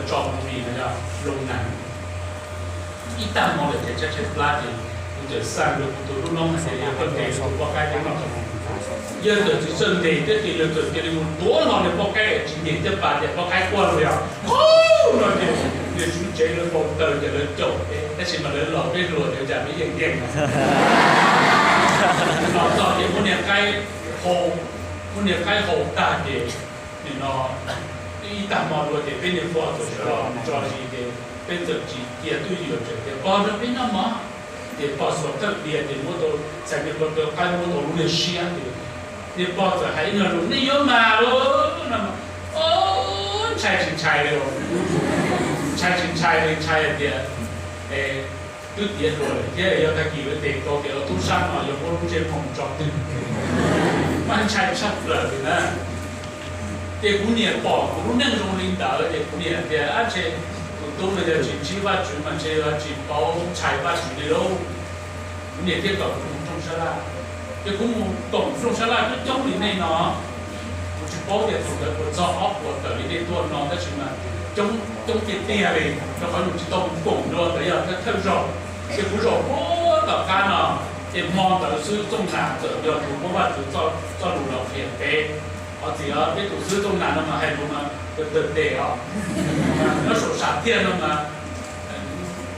tso movie no yog loo nas. Ib tag hmo lawm ces tshaib tshaib plab ces kuv txawm xa rau kuv tus hlub noob hais tias yog koj ntes kuv poj qaib peb noj tau. Yawg txawm tsis txawj ntes thiab ces yawg txawm cia li mus tuav hlo niag poj qaib tsis ntes thiab pas tias poj qaib quaj los yog no ces niag tswv tsev lawv npau taws ces lawv caum peb tab sis mas lawv los peb hluas ces cas peb yeej yeej los txog ces muab niag qaib hau, muab niag qaib hau tag ces nim no ib tag hmo dua ces peb niag pog txawm sawv los tso zis ces peb txawm tsis cia twj ywm tseem tias pog nrog peb noj mov. Ces pog xuas thawj diav ces muab tau, txhais niag pog tawv qaib muab tau lub niag siab ces niag pog txawm hais ib nyuag lus nej yuav mas lawm no, ntshai tsis ntshai li, ntshai tsis ntshai li, ntshai hais tias twb tiav hluas lawm thiab yog tag kis lawv tes kau ces lawv tub sab no yuav muab lub ntsej muag tso twg, mas ntshai tshaj plaws li na. Ces kuv niam pom kuv lub neej zoo li ntawd ces kuv niam hais tias ab ntshe tus tub no yog tsis ntsib Vajtswv mas ntshe yog tsis paub ntshai Vajtswv li lauj. Kuv niam thiaj kom kuv mus rooj sab laj, ces kuv mus koom rooj sab laj coob coob li nej no. Kuv tsis paub tias thaum ntawd puas txog ob puas tawm li nej tuaj no tab sis mas coob coob tiag tiag li, rau qhov yus tsis tau mus koom dua ntawd yog thawj zaug. Ces kuv zaum puag tom qab no, ces hmo ntawd xib hwb Txooj Nas txawm yog tus muab Vajtswv txoj lus los qhia peb. Qhov txim peb tus xib hwb Txooj Nas no mas hais lus mas tawg tes os, nyob saum sam thiaj no mas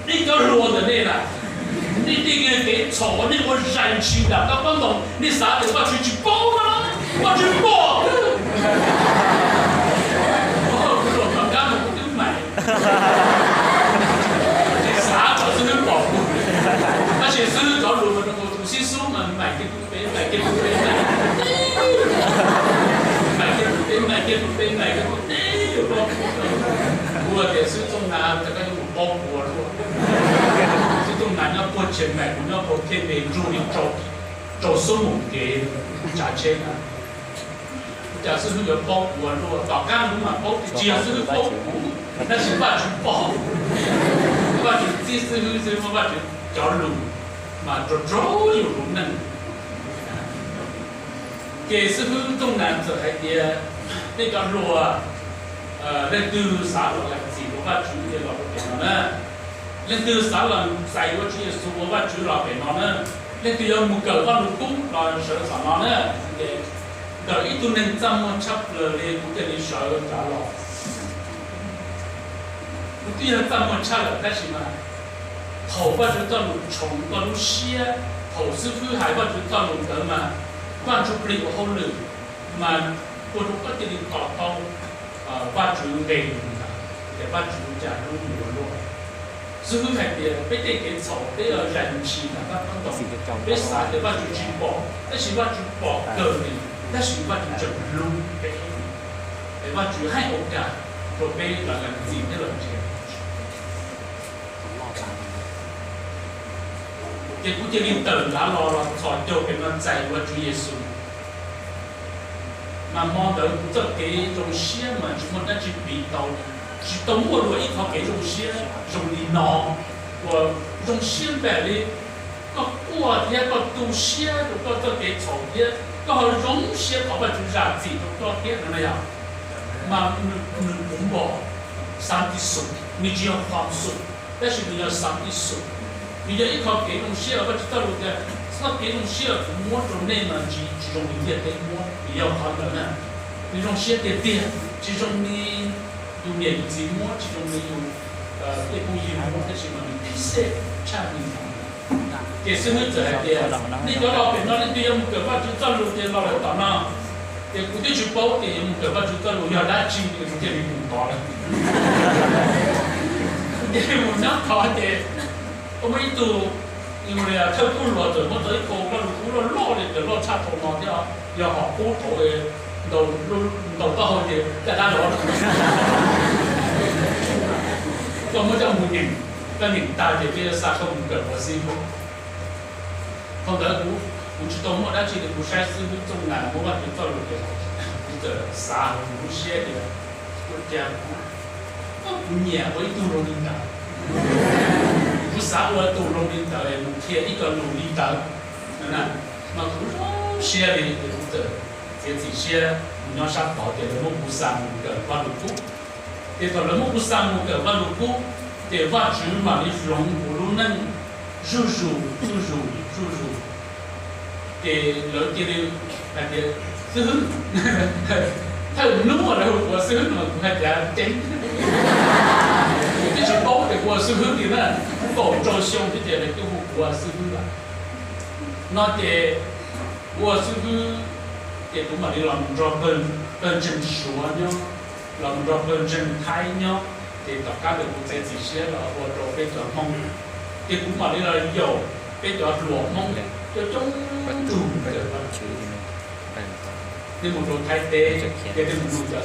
nej cov hluas ntawm nej na, nej tej kev txhaum nej ua zais ntshis nram kab pob ntoos, nej xav tias Vajtswv tsis paub na, Vajtswv pom. Kuv zaum tom qab mas kuv twb maim, tsis xav kom xib hwb pom kuv, tab sis xib hwb cov lus mas rau tus xib xub mas maim kiag tus peb, maim kiag tus peb, maim kiag tus peb, maim kiag tus peb, maim kiag tus peb, maim kiag tus peb. Kuv tias xib hwb Txooj Nas, koj yuav mus paub kuv ua luaj. Xib hwb Txooj Nas nyob puag Tsheem Maim, kuv nyob puag Thej Npe, nrug li rau xub mus kev tsav tsheb na. Cas xib hwb yuav paub kuv ua luaj, tom qab hnub mas paub tias tsis yog xib hwb paub kuv, tab sis Vajtswv paub. Vajtswv txib xib hwb, xib hwb muab Vajtswv cov lus mas rau rau yus lub neej. Ces xib hwb Txooj Nas txawm hais tias, nej cov hluas, leej twg xav los lees txim rau Vajtswv ces los rau pem no na. Leej twg xav los txais yuav Tswv Yexus ua Vajtswv los pem no na. Leej twg yuav mus kawm Vaj Lug Kub los sawv txog no na. Ces nkawd ib tug neeg txaj muag tshaj plaws li kuv thiaj li sawv nrad los. Kuv twb yog txaj muag tshaj lawm tab sis mas thaum Vajtswv txoj lus tshoov koj lub siab, thaum xib hwb hais Vajtswv txoj lus ntawd mas Vaj Ntsujplig ua hauj lwm mas ua rau koj cia li to taub Vajtswv nqe lus ntawd, tias Vajtswv cas hlub yus ua luaj. Xib hwb hais tias peb tej kev txhaum peb zais ntshis nram kab pob ntoos, peb xav tias Vajtswv tsis pom, tab sis Vajtswv pom kawg li, tab sis Vajtswv tseem hlub peb, es Vajtswv hais ua cas rau peb los lees txim thiab los nrhiav. Ces kuv cia li tawm nrad los, los txhos caug pem no txais yuav Tswv Yexus. Mas hmo ntawd kuv txoj kev zoo siab mas tsis muaj dab tsi piv tau, tsis tau muaj dua ib qho kev zoo siab zoo li no, uas zoo siab npaum li koj quaj thiab koj tu siab rau koj txoj kev txhaum thiab koj ho zoo siab thov Vajtswv zam txim rau koj thiab no na yom. Mas nws, nws kuv npom xav tis xum, nws tsis yog qhov xum, tab sis nws yog xav tis xum. Nws yog ib qho kev zoo siab, Vajtswv txoj lus tias txoj kev zoo siab kuv muab rau nej mas tsis, tsis zoo li ntiaj teb muab, nws yog qhov ntawd na. Nws zoo siab tiag tiag, tsis zoo li yus niam yus txiv muab, tsis zoo li yus tej phooj ywg muab, tab sis mas nws pib xej tshaj nws. Ces xib hwb txawm hais tias, nej cov los pem no leej twg yuav mus kawm Vajtswv txoj lus ces los lawm tom no. Ces kuv twb tsis paub tias yuav mus kawm Vajtswv txoj lus yog dab tsi ces kuv cia li mus tod lawm. Ces mus nyob tod ces muaj ib tug thawj tub hluas txawm muab tau ib qho Vajtswv kub loj loj li, loj tshaj qhov no thiab, yog hom qub thaum ntaus taub hau ces caj dab lov. Koj muab coj mus nyeem, koj nyeem tag ces peb yuav xa koj mus kawm ua xib hwb. Thaum ntawd kuv, kuv tsis tau muaj dab tsi li, kuv saib xib hwb Txooj Nas muab Vajtswv txoj lus ces kuv txawm xav hauv kuv lub siab tias, ua cas kuv, kuv nyiam ua ib tug zoo li ntawd, kuv xav ua tus zoo li ntawd es mus qhia ib co lus li ntawd. Mas kuv zoo siab li ces kuv txawm txiav txim siab mus nyob sab tod ces lawv muab kuv xa mus kawm Vajluskub. Ces thaum lawv muab kuv xa mus kawm Vaj Lug Kub, ces Vajtswv mam li hloov kuv lub neej zuj zus zuj zus zuj zus. Ces lawv cia li hais tias xib hwb, thawj hnub lawv hu kuv ua xib hwb no kuv hais tias ceeb, kuv twb tsis paub tias kuv ua xib hwb li na, kaum rau xyoo thiab ces lawv twb hu kuv ua xib hwb lawm. No ces kuv ua xib hwb, ces kuv mam li los nrog pawg ntseeg Suav nyob, los nrog pawg ntseeg Thaib nyob, ces tom qab ntawd kuv txiav txim siab los ua rau peb cov Hmoob, ces kuv mam li los yaum peb cov hluas Hmoob coob coob tus, nej mus rau Thaib teb, ces nej mus nug cov